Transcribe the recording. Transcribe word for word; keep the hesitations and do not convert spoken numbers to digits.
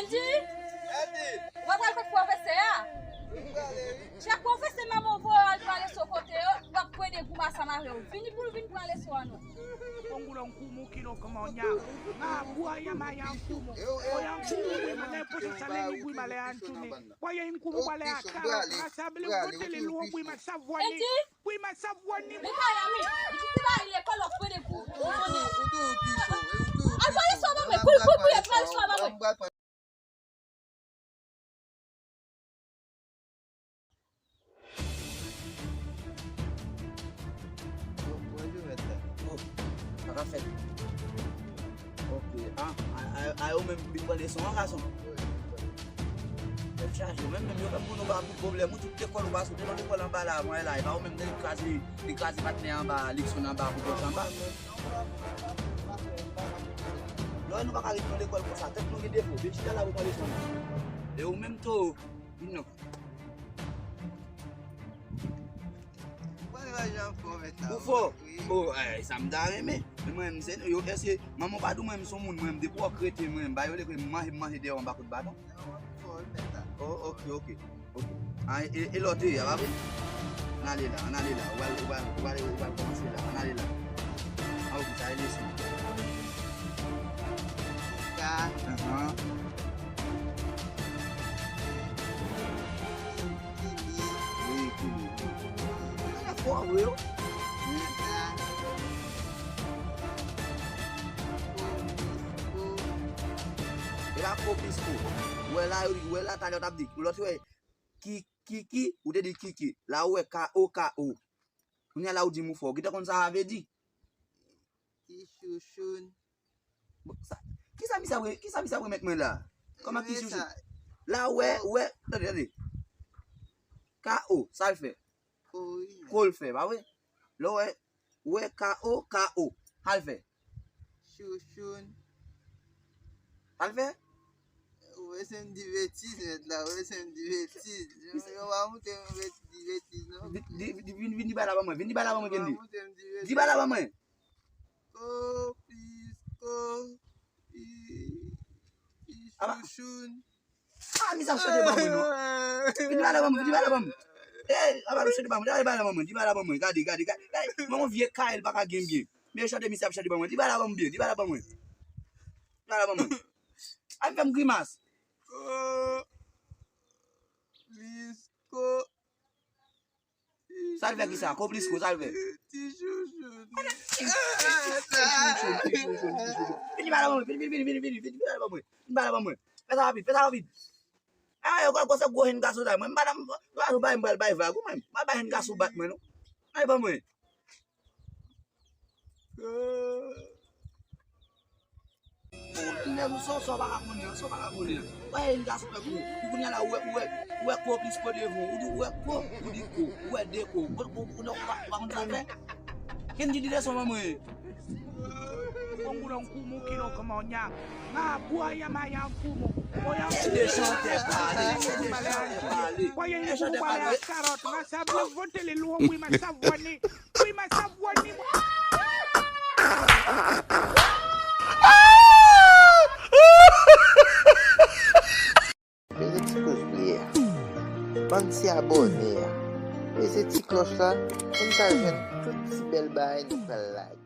Di, w ap al kot pwofesè a. Chak pwofesè manman w voye w al pran leson kote yo, w ap pran de gou masanm avè w. Vini pou nou vin pran leson an non. Kongo la nkumu kilo kama onyama. Nga bwa ya maya nkumu. Oya nkumu bwi male pote sale ni bwi male antuni. Kwa ya nkumu bale akara. Nga sabele votele luo bwi masavwani. Bwi masavwani. Mwen pa la men. Li di se pa lekòl w ap pran de gou. Al pran leson an ban mwen. Kouri, kouri, kouri, al pran leson an ban mwen. Bonjou, mèt la. Oh, sa ka fèt. Ok, ah, a, a, a yo menm vin pran leson an, gason. Tèt chaje, menm, menm yo menm pou nou ba pou pwoblèm, ou tout lekòl ou pa sou, te nan lekòl anba la, mwen la, e pa ou menm, li kraze, li kraze patnè anba, Likson anba, pou pòch anba. Lè nou pa ka ret nan lekòl konsa, tèt nou gen defo, vin chita la pou pale sòl. E ou menm tou, vin non. Ou fò. Oh, eh, sa m ta renmen. Men mwen, m se, yo, èske manman w pa di w mwen, m se yon moun, mwen, m depi w krete, mwen, m ba yo lè ke m manje, m manje deyò, m pa kout baton. Oh, ok, ok. Ok. Ah, e, e lòt yo, y ap apre? Ann ale la, ann ale la. Ou pral, ou pral, ou pral, ou pral kòmanse la. Ann ale la. Ah, ok, sa e leson. Ka. Ahan. Kili. Wi, kili. Sa fò vre, yo. Mèt la. Ko plis ko. E pa ko plis ko. Ou wè la, ou wè la, talè w t ap di. Lòt yo, wè, ki, ki, ki, ou te di kiki. La ou wè K O, K O. Kounye a la ou di m ou fò. Ou gentan konn sa sa vle di? Ki chouchoun. Bon, sa, kisa misye ap re-, kisa misye ap remèt mwen la? Kòman ki chouchoun? La ou wè, ou wè, tande, tande. K O, sa l fè? Ko l fè, pa vre? Lè w wè, ou wè K O, K O. Sa l fè? Chouchoun. Sa l fè? Ou wè se m di betiz, mèt la, ou wè se m di betiz. Yo, yo pa moute m di betiz, non. Di, di, di, vin, vin di bagay la ban mwen, vin di bagay la ban mwen, Kendy. Yo pa moute m di betiz. Di bagay la ban mwen. Ko, plis, ko, pi, pi, chouchoun. Ah, misye ap chante ban mwen, non. Vin di bagay la ban mwen, vin di bagay la ban mwen. Eh, ap chante ban mwen, di bagay la ban mwen, di bagay la ban mwen. Gade, gade, gade. Eh, mwen yon vye kay, li pa ka gen byen. Men chante misye ap chante ban mwen. Di bagay la ban mwen byen, di bagay la ban mwen. Di bagay la ban mwen. Ay, fè m grimas. Ko, plis, ko, Sa l fè kisa? Ko plis ko, sa l fè? Ti chouchou. Ti chouchou, ti chouchou, ti chouchou. Vin pale ban mwen, vin, vin, vin, vin, vin, vin, vin pale ban mwen. Vin pale ban mwen. Fè sa rapid, fè sa rapid. Ah, yo pral kòse gwo henn gason sa. Mwen, m pa nan, m pa nan bay, m pral bay vag, ou menm. M pa bay henn gason bat mwen, non. Ay, ban mwen. Ou menm, sa w, sa w pa ka konnen, sa w pa ka konnen. Wè, yon gason fè kou. Pou kounye a la, ou wè, ou wè, ou wè ko plis ko devan. Ou di, ou wè ko, ou di ko. Ou wè de ko. Ou, ou, ou, ou pa, ou pa konn sa l fè. Kendy di leson ban mwen. Kongo la nkumu kilo kama onyama. Nga bwa ya maya nkumu. Oya nkumu. Ede chantè pale, ede chantè pale. Oya nkumu bale a karòt. Nga sabele votele luo bwi masavwani. Bwi masavwani. Peze ti pouz ble a. Bann ti abòne a. Peze ti klòch la pou n ka jwenn tout ti bèl bagay nou pral lage.